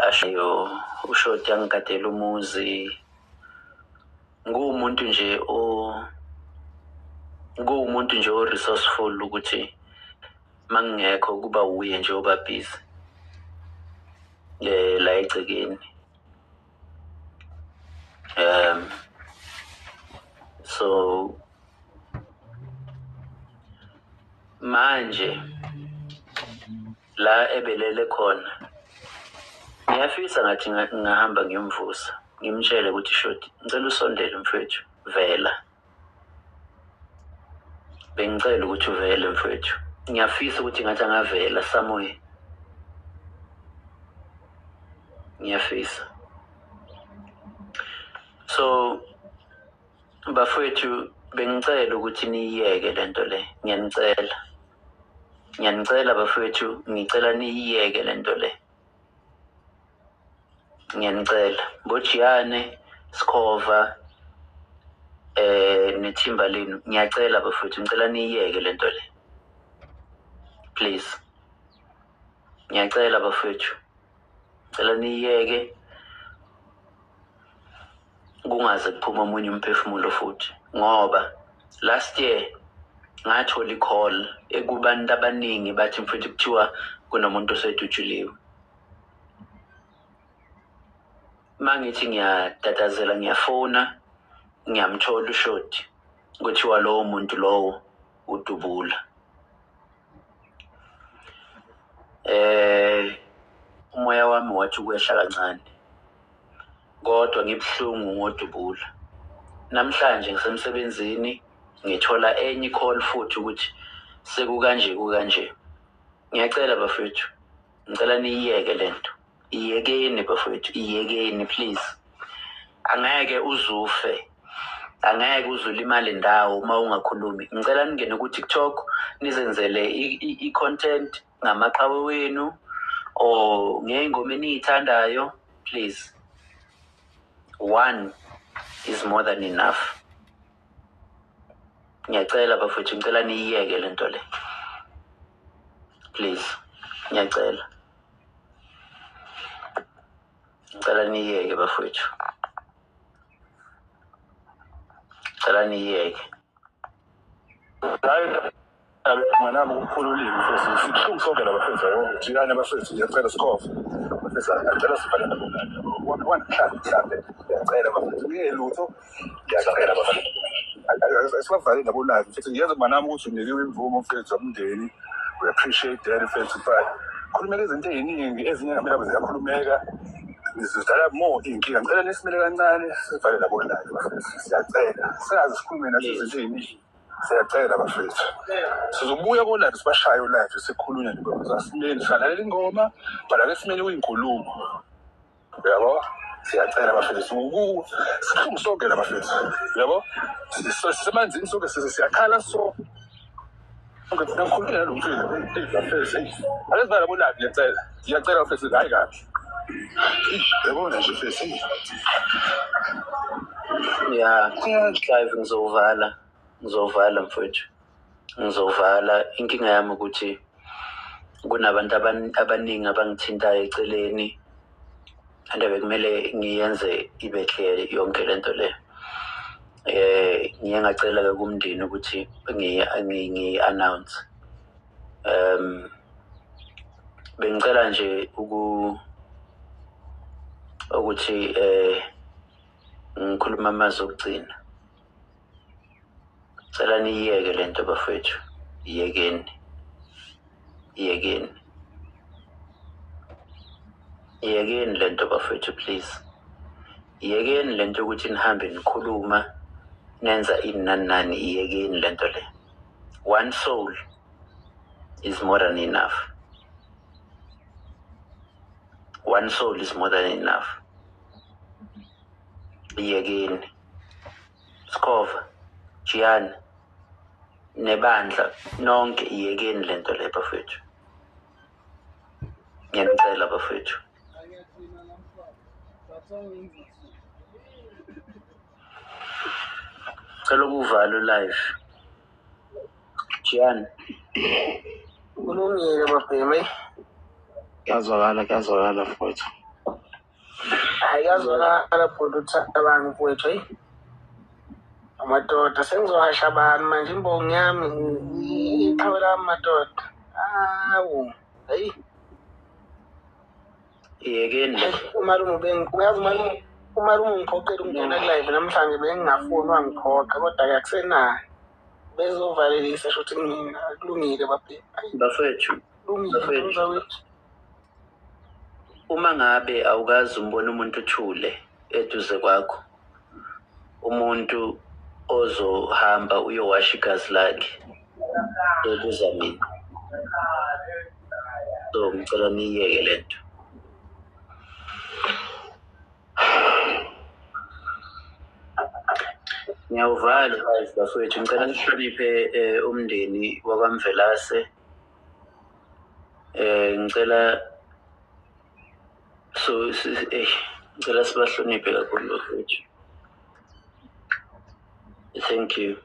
Ashayo ushoti angigadela umuzi. Nguwumuntu nje o nguwumuntu nje o-resourceful ukuthi mangingekho kuba wuye nje oba busy la egcekeni. So manje la ebelele khona ngiyafisa ngathi ngingahamba ngiyomvusa ngimtshele ukuthi shoti ngicela usondele mfethu, vela, bengicela ukuthi uvele mfethu, ngiyafisa ukuthi ngathi angavela somewhere, ngiyafisa. So bafowethu bengicela ukuthi niyiyeke lento le, ngiyanicela, ngiyanicela bafowethu, ngicela niyiyeke lento le, ngiyanicela. Bojiyane, Sikhova, nethimba lenu, ngiyacela bafowethu, ngicela niyiyeke lento le, please, ngiyacela bafowethu, ngicela niyiyeke, kungaze kuphume omunye umphefumulo futhi, ngoba last year ngathola i-call ekubantu abaningi bathi mfethu kuthiwa kunomuntu osedutshuliwe. Mangithi ngiyatatazela ngiyafona ngiyamthola ushoti, kuthiwa lowo muntu lowo udubula. Umoya wami wathi ukwehla kancane, kodwa ngibuhlungu ngodubula. Namhlanje ngisemsebenzini ngithola enye i-call futhi ukuthi sekukanje kukanje. Ngiyacela bafethu, ngicela niyiyeke lento, iyekeni bafethu, iyekeni please. Angeke uzufe, angeke uzulimale ndawo uma ungakhulumi. Ngicela ningene ku-TikTok nizenzele i-content ngamaqhawe wenu or ngey'ngoma eniyithandayo, please. One is more than enough. Ngiyacela bafethu, ngicela niyiyeke lento le, please, ngiyacela, ngicela niyiyeke bafethu, ngicela niyiyeke. Hayi mwanami, ukukhululile mfethu, sibuhlungu sonke la bafethu, yabo jikane bafethu, ngiyacela Sikhova bafethu, ngiyacela sivale nabo mhlawumbe mhlawumbe, ngiyacela bafethu, ngeke lutho, ngiyacela bafethu, asibavale nabo live mfethu. Ngiyeza mwanami ukuthi unikiwe imvumo mfethu umndeni, we appreciate that mfethu, but khulumeka izinto ey'ningi ezinye ngamele ziyakhulumeka, zidala more iy'nkinga. Ngicela nisimele kancane sivale nabo live bafethu, siyacela, singaze sikhulume nathi izinto ey'ningi, siyacela bafethu. Sizobuya ko-live sibashaye o-live sikhulunywe nje, asimeni silalela ingoma but ake simele kuy'nkulumo, uyabo. Siyacela bafethu, sibuhlungu sonke la bafethu, uyabo, sisemanzini sonke, siyakhala sonke thina, ngikhulumile nalo mfethu bafethu, ake sivale nabo live, ngiyacela, ngiyacela bafethu, hhayi kabi, yabona nje mfethu. Ya, Clive, ngizovala, ngizovala mfowethu, ngizovala. Inkinga yami ukuthi kunabantu abaningi abangithintayo eceleni, and bekumele ngiyenze ibe clear yonke lento le. Ngiye ngacela-ke kumndeni ukuthi ngiyi-announce. Bengicela nje ukuthi ngikhuluma amazwi okugcina. Cela niyiyeke lento bafethu, iyekeni, iyekeni, iyekeni lento bafethu, please, iyekeni lento ukuthi nihambe nikhuluma nenza ini nani nani, iyekeni lento le. One soul is more than enough. One soul is more than enough. Iyekeni. Sikhova, Jiyane, nebandla nonke, iyekeni lento le bafethu. Ngiyanicela bafethu. Cela ukuvala live. Jiyane. Kulungile babhemi. Kuyazwakala, kuyazwakala mfowethu. Hhayi, kuyazwakala bhuti uThabani mfowethu, hheyi. Amadoda sengizohasha bani manje imbongi yami iqhawe lami madoda. Hawu, hheyi. Yekeni le. Umalume uyazi umalume ungiphoqele ukungena ku-live namhlanje bengingafuni wangiphoqa kodwa-ke akusenayo. Bezovalelisa shuthi kumina kulungile babhemi. Bafethu, Kulungile bafethu. mzawethu. Uma ngabe awukazi umbona umuntu uthule eduze kwakho, umuntu ozohamba uyowasha igazi lakhe, ebuza mina. So ngicela niyiyeke lento. Ngiyawuvala live bafowethu, ngicela nihloniphe umndeni wakwaMvelase. Ngicela so ngicela sibahloniphe kakhulu bafowethu. Thank you.